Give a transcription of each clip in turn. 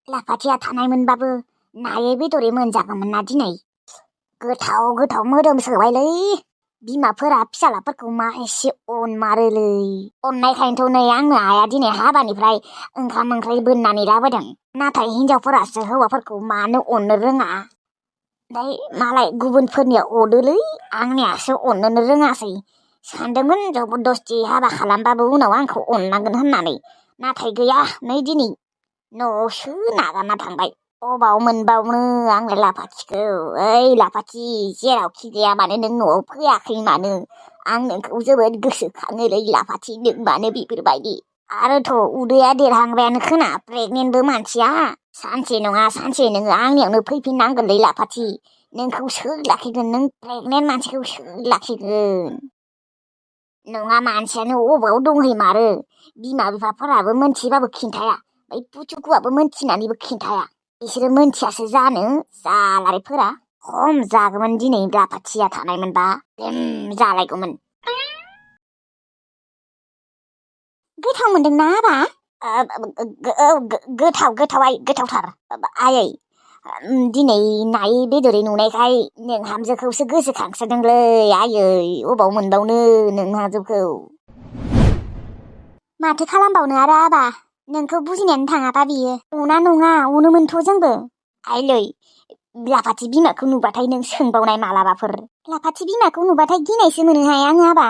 लाफाथिया थानायमोनबाबो नायै बेदरै मोनजागौमोन ना दिनै। गोथाव गोथाव मोदोम सोबायलै। बिमाफोरा फिसालाफोरखौ मा एसे अनमारोलै। अननायखायनोथ' नै आंनो आइया दिनै हाबानिफ्राय ओंखाम ओंख्रि बोननानै लाबोदों। नाथाय हिनजावफोरासो हौवाफोरखौ मानो अननो रोङा। ओमफ्राय मालाय गुबुनफोरनिया अनोलै, आंनियासो अननोनो रोङासै। सानदोंमोन जबरदस्ति हाबा खालामबाबो उनाव आंखौ अननांगोन होननानै। नाथाय गैया, नै दिनै न'आवसो नागारना थांबाय। अबाव मोनबावनो आंलाय लाफाथिखौ। ओइ लाफाथि, जेरावखि गैया मानो नों न'आव फैयाखै मानो? आं नोंखौ जोबोद गोसोखाङोलै लाफाथि, नों मानो बेफोरबायदि? आरोथ' उदैया देरहांबायानो खोना, प्रेगनेन्टबो मानसिया। सानसे नङा सानसे नोङो आंनियावनो फैफिननांगोनलै लाफाथि। नोंखौ सोर लाखिगोन? नों प्रेगनेन्ट मानसिखौ सोर लाखिगोन? नङा, मानसियानो अबाव दंहैमारो। बिमा बिफाफोराबो मोनथिबाबो खिन्थाया, ओमफ्राय पुथुकुआबो मोनथिनानैबो खिन्थाया। बिसोरो मोनथियासो जानो, जालारिफोरा। खम जागौमोन दिनै लाफाथिया थानायमोनबा, जालायगौमोन। गोथाव मोनदोंना आबा? गोथाव आइ, गोथावथार। आयै, दिनै नायै बेदरै नुनायखाय नोंहामजोखौसो गोसोखांसोदोंलै आयै। अबाव मोनबावनो नोंहामजोखौ। माथो खालामबावनो आरो आबा, नोंखौ बुजिनायानो थाङाबा बियो। अना नङा, अनोमोनथ' जोंबो। आइलै, लाफाथि बिमाखौ नुबाथाय नों सोंबावनाय मालाबाफोर। लाफाथि बिमाखौ नुबाथाय गिनायसो मोनोहाय आङो आबा।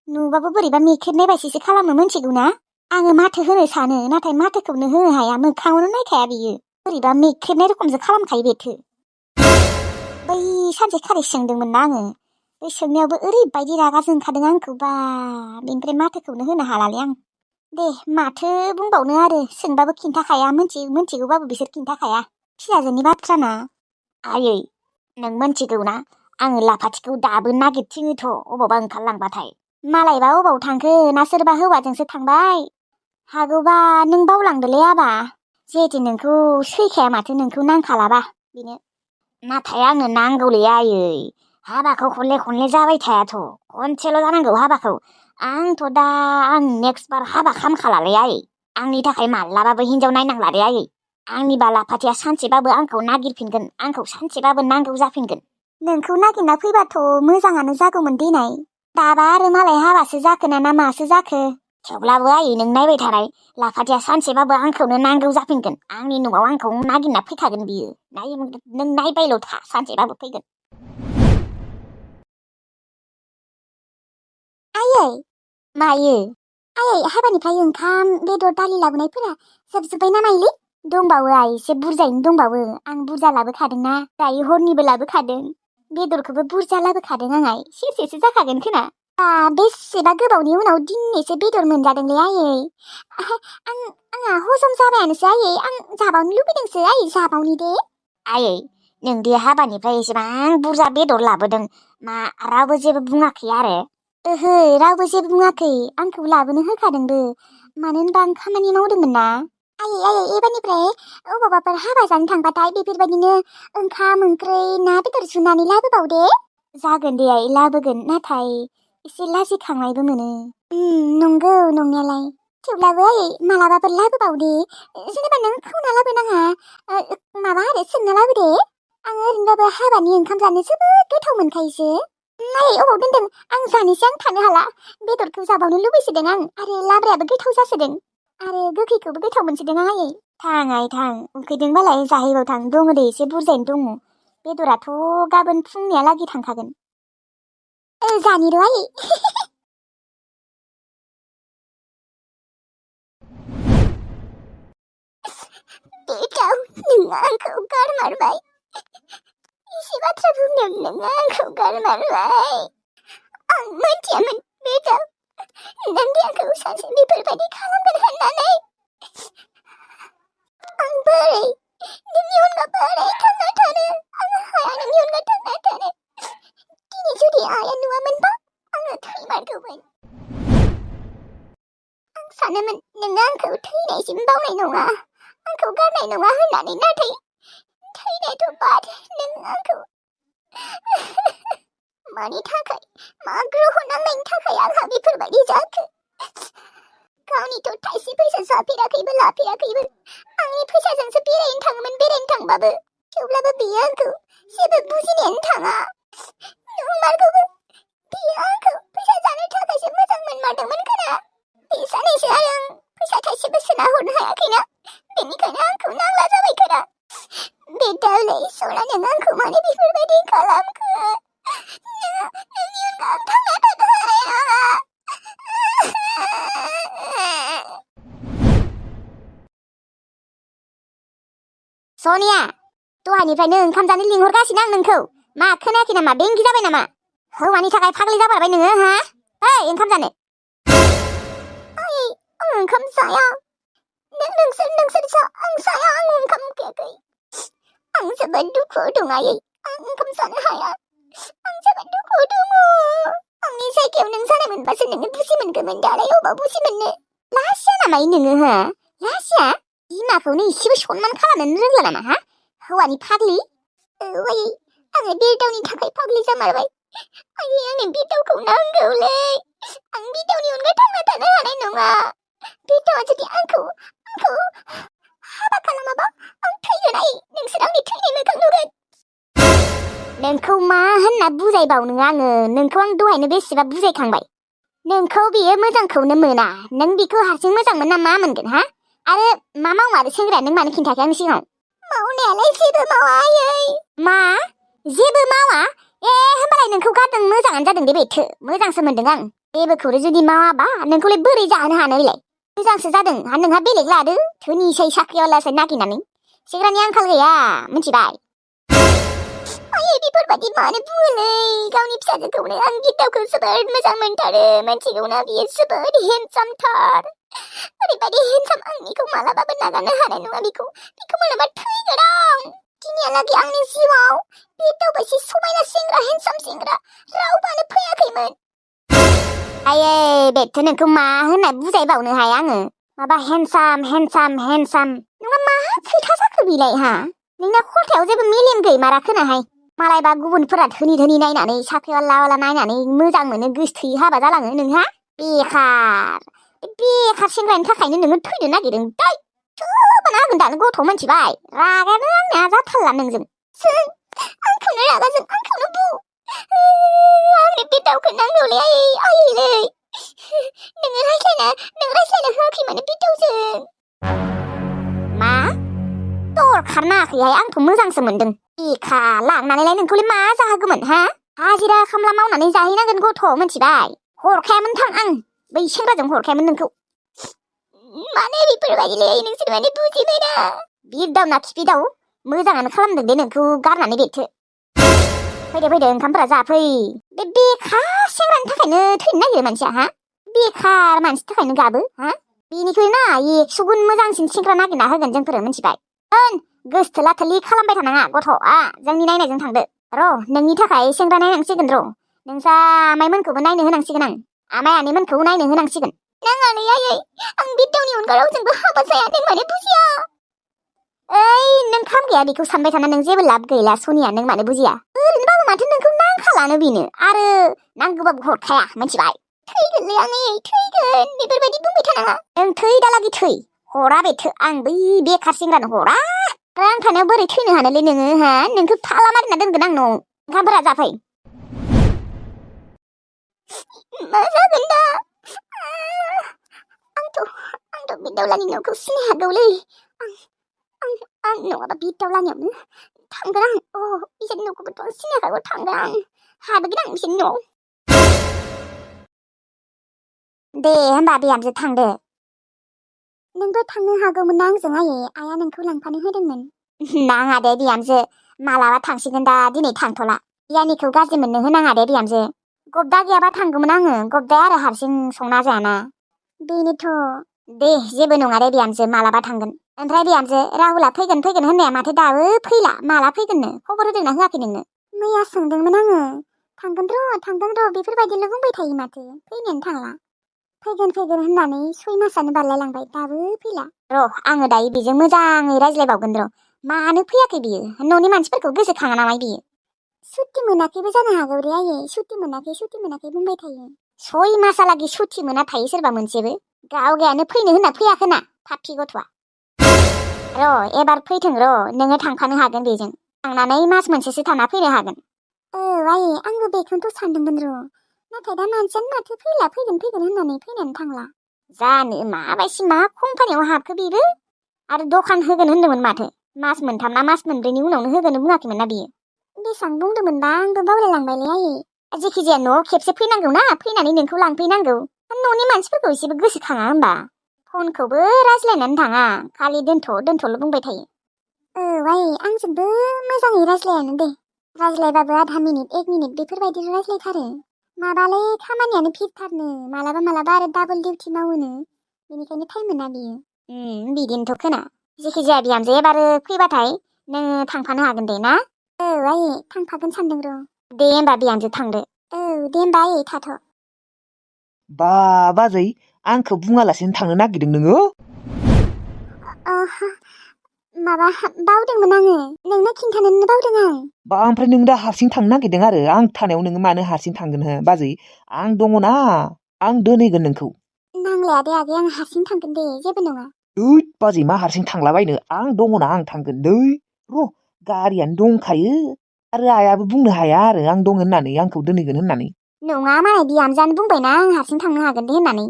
नुबाबो बोरैबा मेखेरनाय बायदिसो खालामनो मोनथिगौना। आङो माथो होनो सानो, नाथाय माथोखौनो होनो हाया, मोखाङावनो नायखाया बियो। बोरैबा मेख्रेबनाय रखमसो खालामखायो बेथो। बै सानसे खालि सोंदोंमोन ना आङो, बे सोंनायावबो ओरैबायदि रागा जोंखादों आंखौ बा, बेनिफ्राय माथोखौनो होनो हालालै आं। दे माथो बुंबावनो आरो, सोंबाबो खिन्थाखाया, मोनथिगौबाबो बिसोर खिन्थाखाया। फिसाजोनि बाथ्राना। आयै, नों मोनथिगौना, आङो लाफाथिखौ दाबो नागिरथिङोथ' अबावबा ओंखारलांबाथाय। मालायबा अबाव थांखो, ना सोरबा हौवाजोंसो थांबाय। हागौबा नों बावलांदोलै आबा, जिहेथु नोंखौ सैखाया माथो, नोंखौ नांखालाबा बेनो। नाथाय आंनो नांगौलै आयै, हाबाखौ खनले जाबाय थायाथ', खनसेल' जानांगौ हाबाखौ। आं नेक्स्ट बार हाबा खालामखालालै आयै। आंनि थाखाय मालाबाबो हिनजाव नायनांला दे आयै। आंनिबा लाफाथिया सानसेबाबो आंखौ नागिरफिनगोन, आंखौ सानसेबाबो नांगौ जाफिनगोन। नोंखौ नागिरना फैबाथ' मोजाङानो जागौमोन देनाय। दाबा आरो मालाय हाबासो जाखोना ना मासो जाखो। थेवब्लाबो आयै, नों नायबाय थानाय, लाफाथिया सानसेबाबो आंखौनो नांगौ जाफिनगोन। आंनि न'आव आंखौ नागिरना फैखागोन बियो। नों नायबायल' था, सानसेबाबो फैगोन। आयै, मायो? आयै, हाबानिफ्राय ओंखाम बेदर दालि लाबोनायफोरा जोबजोब्बाय ना माइलि? दंबावो आइ, एसे बुरजायैनो दंबावो। आं बुरजा लाबोखादोंना, दायो हरनिबो लाबोखादों। बेदरखौबो बुरजा लाबोखादों आं आइ, सेरसेसो जाखागोन खोना। बेसेबा गोबावनि उनाव दिनैसो बेदर मोनजादोंलै आयै। आंहा हजम जाबायानोसो आयै, आं जाबावनो लुबैदोंसो आयै, जाबावनि दे। आयै, नोंदि हाबानिफ्राय एसेबां बुरजा बेदर लाबोदों, मा रावबो जेबो बुङाखै आरो? ओहो, रावबो जेबो बुङाखै, आंखौ लाबोनो होखादोंबो। मानो होनबा आं खामानि मावदोंमोन ना। आयै, एबारनिफ्राय अबावबाफोर हाबा जानो थांबाथाय बेफोरबायदिनो ओंखाम ओंख्रि ना बेदर सुनानै लाबोबाव दे। जागोन दे आइ, लाबोगोन, नाथाय एसे लाजिखांनायबो मोनो। नंगौ नंनायालाय, थेवब्लाबो आयै मालाबाफोर लाबोबाव दे। जेनेबा नों खावना लाबोनाङा, माबा आरो सोंना लाबो दे। आं ओरैनोबाबो हाबानि ओंखाम जानो जोबोद गोथाव मोनखायोसो। आयै, अबाव दोनदों? आं जानोसै, आं थानो हाला। बेदरखौ जाबावनो लुबैसोदों आं, आरो लाब्रायाबो गोथाव जासोदों। आरो गोखैखौबो गोथाव मोनसोदों आं आयै। थां आइ थां, उखैदोंबालाय जाहैबाव थां, दङ दे एसे बुरजायैनो दङ। बेदराथ' गाबोन फुंनियालागै थांखागोन। जानि र' आयै। बेटाव, नों आंखौ गारमारबाय। एसे बाथ्रा बुंनायावनो नों आंखौ गारमारबाय। आं मोनथियामोन बेटाव, नों आंखौ सानसे बेफोरबायदि खालामगोन होननानै। आं बोरै नोंनि अनगा बोरै थांना थानो? आं हाया नोंनि अनगा थांना थानो। दिनै जुदि आइया नुवामोनबा आङो थैमारगौमोन। आं सानोमोन नोङो आंखौ थैनायसिम बावनाय नङा, आंखौ गारनाय नङा होननानै, नाथाय थैनायथ' बाद, नों आंखौ मानि थाखाय, मा ग्रह नांनायनि थाखाय आंहा बेफोरबायदि जाखो? गावनिथ' थाइसे फैसा जाफेराखैबो लाफेराखैबो आंनि फैसाजोंसो बेरायनो थाङोमोन बेरायनो थांबाबो थेवब्लाबो बियो आंखौ जेबो बुजिनायानो थाङा नंमारगौबो बियो आंखौ फैसा जानो थाखायसो मोजां मोनमारदोंमोन खोना बे सानैसो आरो आं फैसा थाइसेबो सोना हरनो हायाखैना बेनिखायनो आंखौ नांला जाबाय खोना बे दाउलै सना नों आंखौ मानो बेफोरबायदि खालामखो नोंनि अनगा आं थांना थानो हानाय नङा सनिया दहायनिफ्रायनो ओंखाम जानो लिंहरगासिनो आं नोंखौ मा खोनायाखै नामा बेंगि जाबाय नामा हौवानि थाखाय फाग्लि जाबाय नोङो हा ओइ ओंखाम जानो आइ आं ओंखाम जाया नोंसोर जा आं जाया आं ओंखाम उखैयाखै आं जोबोद दुखुआव दं आयै आं ओंखाम जानो हाया आं जोबोद दुखुआव दङ आंनि जायगायाव नों जानाय मोनबासो नोङो बुजि मोनगौमोन दालाय अबाव बुजि मोननो लासिया नामा नोङो हा लासिया बिमाखौनो एसेबो सनमान खालामनो रोंला नामा हा हौवानि फाग्लि आयै आङो बे दाउनि थाखाय फाग्लि जामारबाय आयै आंनो बे दाउखौ नांगौलै आं बे दाउनि अनगा थांना थानो हानाय नङा बे दाउआ जुदि आंखौ हाबा खालामाबा आं थैगोन आयै नोंसोर आंनि थैनाय मोखां नुगोन नोंखौ मा होनना बुजायबावनो आङो नोंखौ आं दहायनो बेसेबा बुजायखांबाय नोंखौ बियो मोजांखौनो मोना नों बिखौ हारसिं मोजां मोनना मा मोनगोन हा आरो मा मावमारो सेंग्राया नों मानो खिन्थायाखै आंनि सिगाङाव मावनायालाय जेबो मावा आयै मा जेबो मावा होमबालाय नोंखौ गारदों मोजाङानो जादों दे बेथो मोजांसो मोनदों आं जेबोखौनो जुदि मावाबा नोंखौलाय बोरै जाहोनो हानो बेलाय मोजांसो जादों नोंहा बेलेग लादो धोनिसै साख्रियावलासै नागिरनानै सेंग्रानि आंखाल गैया मिथिबाय आयै बेफोरबायदि मानो बुङोलै गावनि फिसाजोखौनो आं गितावखौ जोबोद मोजां मोनथारो मिथिगौना बियो जोबोद हेन्डसामथार ओरैबायदि हेन्डसाम आं बेखौ मालाबाबो नागारनो हानाय नङा बेखौ मालाबा थैगोन आं दिनैहालागै आंनि जिउआव बे दावबायसे समायना सेंग्रा हेन्डसाम सेंग्रा रावबोआनो फैयाखैमोन आयै बेथो नोंखौ मा होनना बुजायबावनोहाय आङो माबा हेन्डसाम नङा मा खोथा जाखो बिलाय हा नोंना खथायाव जेबो मेलेम गैमारा खोनाहाय मालायबा गुबुनफोरा धोनि नायनानै साख्रिवाला नायनानै मोजां मोनो गोसथोयै हाबा जालाङो नोंहा बेखार सेंग्रानि थाखायनो नोङो थैनो नागिरदों दै थोबानो हागोन दानो गथ' मिथिबाय रागायानो आंनिया जाथारला नोंजों आंखौनो रागाजों आंखौनो बु आंनो बे दाउखौ नांगौलै आयैलै नों रायज्लायना होआखै माने बे दाउजों मा दरखार नाङाखैहाय आंथ' मोजांसो मोनदों बेखार लांनानैलाय नोंखौलाय मा जाहोगौमोन हा हाजिरा खामला मावनानै जाहैनांगोन गथ' मिथिबाय हरखायामोन आं बै सेंग्राजों हरखायामोन नोंखौ माने बेफोरबायदिलै नोंसोर माने बुजिबायना बिरदाव ना खिफिदाव मोजाङानो खालामदों दे नोंखौ गारनानै बेथो फैदो ओंखामफोरा जाफै बे बेखार सेंग्रानि थाखायनो थैनो नागिरो मानसिया हा बेखार मानसिनि थाखायनो गाबो हा बेनिख्रुइ ना 100 गुन मोजांसिन सेंग्रा नागिरना होगोन जोंफोरो मिथिबाय गोसथोला थोलि खालामबाय थानाङा गथ'आ जोंनि नायनायजों थांदो र' नोंनि थाखाय सेंग्रा नायनांसिगोन र' नोंसा आमाइमोनखौबो नायनो होनांसिगोन आं आमाइ आनैमोनखौबो नायनो होनांसिगोन नाङालै आयै आं बे दाउनि अनगा रावजोंबो हाबा जाया नों मानो बुजिया नों खाम गैया बेखौ सानबाय थाना नों जेबो लाब गैला सनिया नों मानो बुजिया ओरैनोबाबो माथो नोंखौ नांखालानो बेनो आरो नांगौबाबो हरखाया मिथिबाय थैगोनलै आङै थैगोन बेफोरबायदि बुंबाय थानाङा नों थैदालागि थै हरा बेथो आं बै बेखार सेंग्रानो हरा आं थानायाव बोरै थैनो हानोलै नोङो हा नोंखौ थाला मारिना दोनगोन आं न'आव ओंखामफोरा जाफै मा जागोन दा आंथ' बे दाउलानि न'खौ सिनाय हागौलै आं नङाबा बे दाउलानियावनो थांगोन आं बिसोरनि न'खौबोथ' आं सिनायखागौ थांगोन आं हाबगोन आं बिसोरनि न'आव दे होमबा बिहामजो थांदो नोंबो थांनो हागौमोन ना आंजों आइया नोंखौ लांफानो होदोंमोन नाङा दे बिहामजो मालाबा थांसिगोन दा दिनै थांथ'ला यानिखौ गाज्रि मोननो होनाङा दे बिहामजो गबदा गैयाबा थांगौमोन आङो गबदाया आरो हारसिं संना जायाना बेनोथ' दे जेबो नङा दे बिहामजो मालाबा थांगोन ओमफ्राय बिहामजो राहुला फैगोन होननाया माथो दाबो फैला माला फैगोननो खबर होदोंना होआखै नोंनो मैया सोंदोंमोन आङो थांगोन र' बेफोरबायदिल' बुंबाय थायो माथो फैनायानो थांला फैगोन होननानै 6 मासानो बारलायलांबाय दाबो फैला र' आङो दायो बेजों मोजाङै रायज्लायबावगोन र' मानो फैयाखै बियो न'नि मानसिफोरखौ गोसोखाङा नामा बियो सुटि मोनाखैबो जानो हागौ रे आयै सुटि मोनाखै बुंबाय थायो 6 मासालागै सुटि मोना थायो सोरबा मोनसेबो गावगायानो फैनो होनना फैयाखोना फाफि गथ'आ एबार फैथों नोङो थांफानो हागोन बेजों थांनानै मास मोनसेसो थाना फैनो हागोन आयै आंबो बेखौनोथ' सानदोंमोन नाथाय दा मानसियानो माथो फैगोन होननानै फैनानै थांला जानो माबायसि मा कम्पानियाव हाबखो बेबो आरो दखान होगोन होनदोंमोन माथो मास मोनथाम ना मास मोनब्रैनि उनावनो होगोन बुङाखैमोन ना बियो बेसां बुंदोंमोनबा आंबो बावलायलांबायलै आयै जेखिजाया न'आव खेबसे फैनांगौ ना फैनानै नोंखौ लांफैनांगौ न'नि मानसिफोरखौ एसेबो गोसोखाङा होमबा फनखौबो रायज्लायनानै थाङा खालि दोनथ'ल' बुंबाय थायो आयै आंजोंबो मोजाङै रायज्लायानो दे रायज्लायबाबो आधा मिनिट 1 मिनिट बेफोरबायदिल' रायज्लायथारो माबालै खामानियानो फिरथारनो मालाबा आरो डाबल डिउटि मावोनो बेनिखायनो टाइम मोना बियो बिदिनोथ' खोना जेखिजाया बिहामजो एबार फैबाथाय नोङो थांफानो हागोन दे ना आयै थांफागोन सानदों दे होमबा बिहामजो थांदो दे होमबा आयै थाथ' बा बाजै आंखौ बुङालासिनो थांनो नागिरदों नोङो माबा बावदोंमोन आङो नोंनो खिन्थानोनो बावदों आं बा ओमफ्राय नों दा हारसिं थांनो नागिरदों आरो आं थानायाव नोङो मानो हारसिं थांगोन हो बाजै आं दङना आं दोनहैगोन नोंखौ नांलाया दे आगै आं हारसिं थांगोन दे जेबो नङा बाजै मा हारसिं थांलाबायनो आं दङना आं थांगोन र' गारियानो दंखायो आरो आइयाबो बुंनो हाया आरो आं दं होननानै आंखौ दोनहैगोन होननानै नङा मालाय बिहामजोआनो बुंबायना आं हारसिं थांनो हागोन दे होननानै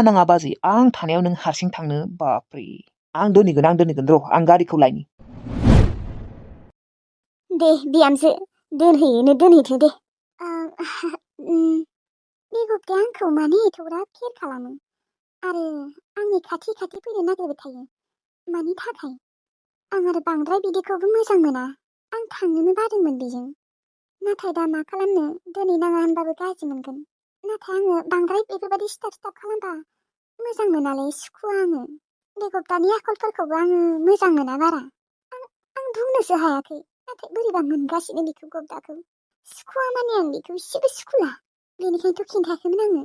नाङा बाजै आं थानायाव नों हारसिं थांनो बाप्रे आं दोनहैगोन र' आं गारिखौ लायनि दे बिहामजो दोनहैथो दे बे गथ'आ आंखौ मानो एथ'ग्राब केयार खालामो आरो आंनि खाथि फैनो नागिरबाय थायो मानि थाखाय आं आरो बांद्राय बिदिखौबो मोजां मोना आं थांनोनो बादोंमोन बेजों नाथाय दा मा खालामनो दोनहैनाङा होनबाबो गाज्रि मोनगोन नाथाय आङो बांद्राय बेफोरबायदि स्टार्ट खालामबा मोजां मोनालै सुखुवा आङो बे गथ'नि आखलफोरखौबो आङो मोजां मोना बारा आं बुंनोसो हायाखै नाथाय बोरैबा मोनगासिनो बेखौ गब्दाखौ सुखुवा माने आं बेखौ एसेबो सुखुला बेनिखायनोथ' खिन्थायाखैमोन आङो